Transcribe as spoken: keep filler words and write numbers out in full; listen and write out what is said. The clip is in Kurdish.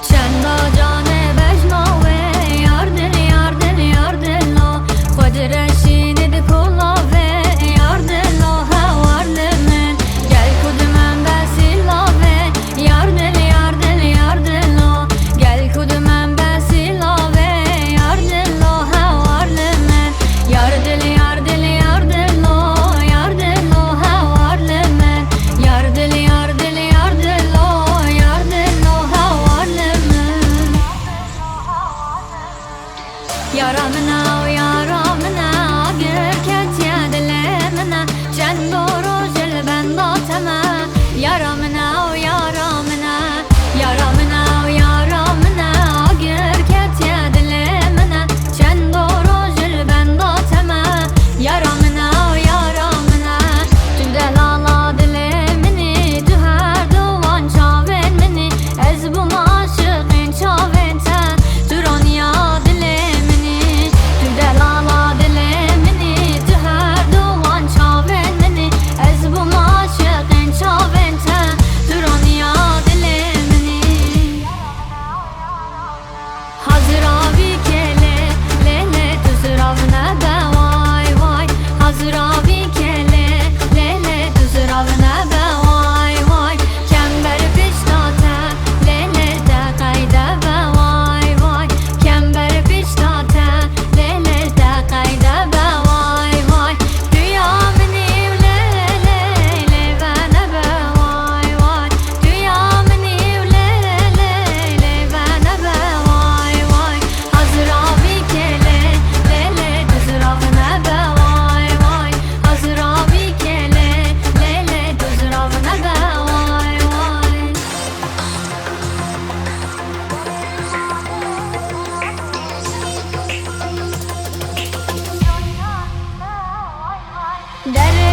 Çenda canê bejna wê, yar dil, yar dil, yar dilo. Xwe direşînî di kola vê, yar dilo, hewar li min. Gel ku di min besî lavê, yar dil, yar dil, yar dilo. Gel ku di min besî lavê, yar dilo, hewar li min. Yar dil, yar dil, yar dilo, yar dilo, hewar li min. Yar dil, yar dil, yar dilo, yar dilo, hewar li min. Yara min e, yara min e, agir ketiye dilê min e. Çend roj li benda te me. Yara min e, yara min e, yara min e, yara min e, agir ketiye dilê min e. Çend roj li benda te me. Yara min e, yara min e, tu delala dilê min î, tu her dowan çavên min î. Ez bûm aşiqên çavên te, tu raniya dilê min î. Tu delala dilê min î, tu her dowan çavên min î. Ez bûm aşiqên çavên te, tu raniya dilê min î. Hazira vî kêlê, lê lê tu zirav nebe, way way. Hazira vî kêlê, lê lê tu zirav nebe, way way. Kember pişta te, lê lê te qeyde be, way way. Kember pişta te, lê lê te qeyde be, way way. Tu ya min î û lê lê lê ve nebe, way way. Tu ya min î û lê lê lê ve nebe, way way. Hazira vî kêlê, lê lê tu zirav nebe, way way. Hazira vî kêlê, lê lê tu zirav nebe, way way. Derê